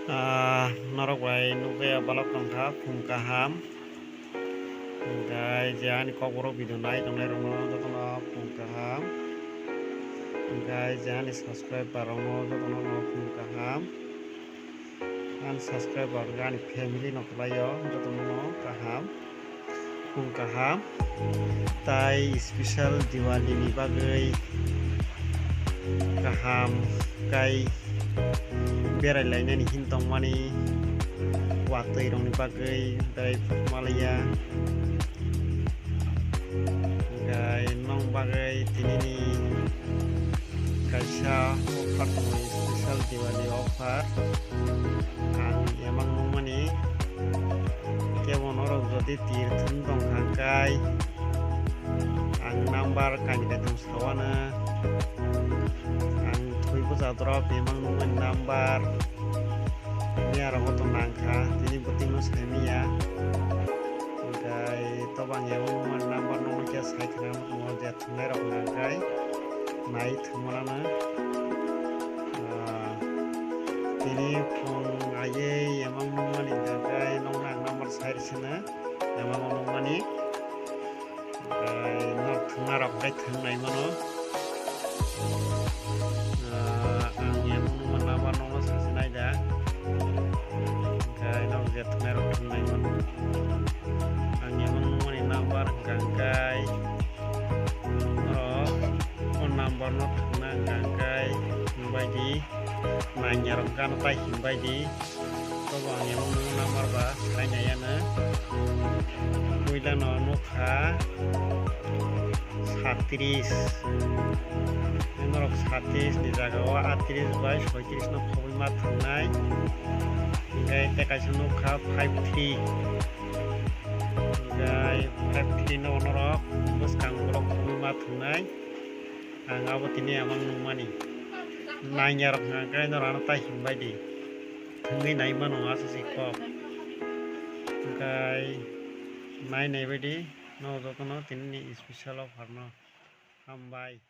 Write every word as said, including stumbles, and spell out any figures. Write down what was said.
Ah, norok bai nukjaya balok tongkha, phung kaham. Hwnkhe je ani kokborok video nai tongnai rokno jotono phung kaham. Hwnkhe je ani subscriber rokno jotono phung kaham. Ani subscriber hwnkhe ani family no kwlaio jotono kaham. Phung kaham, tai special Diwali ni bagwi kaham kai berai lainani hin tongmani watwi rokni bagwi berai phuk malaya. Hwnkhe nong bagwi tinini kaisa offer tongo, special Diwali offer. Ang emang nungmani, kebo norok jodi tir thum tong kha kai, ang number kainwi kaitham sawano, ang thwi bwsa drop emang nungmani number, miya rogo to nang kha, tini bwtwino sai miya. Hwnkhe tobo ang emang nungmani number nungkhe sai khna nukmo je thwngnai rok hwnkhe nai thwngmano. Ah, tini phung aiwi emang nungmani hwnkhe nokno ang number sai rwsino emang nungmani. Hwnkhe norok thwngna rok hwnkhe thwng nai mano. Ah, ang emang nungmani number nokno sasinai da. Hwnkhe norok je thwngnai rok thwng nai mano. Ang emang nungmani number hwnkhe hwnkhe norok o number no thwngna hwnkhe hwnkhe himbai di, nanya rok gana tai himbai di. Tobo ang emang nungmani number ba sai nai ano. Puila no nukha satris. Norok satris ni jaga o atris bai soitris no khobwi ma thwngnai. Hwnkhe tei kaisa nukha five three. Hwnkhe five three no norok bwskang borok khobwi ma thwngnai. Ang abo tini emang nungmani. Nanya rok hwnkhe norok ano tai himbai di. Thwngwi nai mano aswk se kok. Hwnkhe nai nai bai di. No jotono tini ni special offer no. Hambai.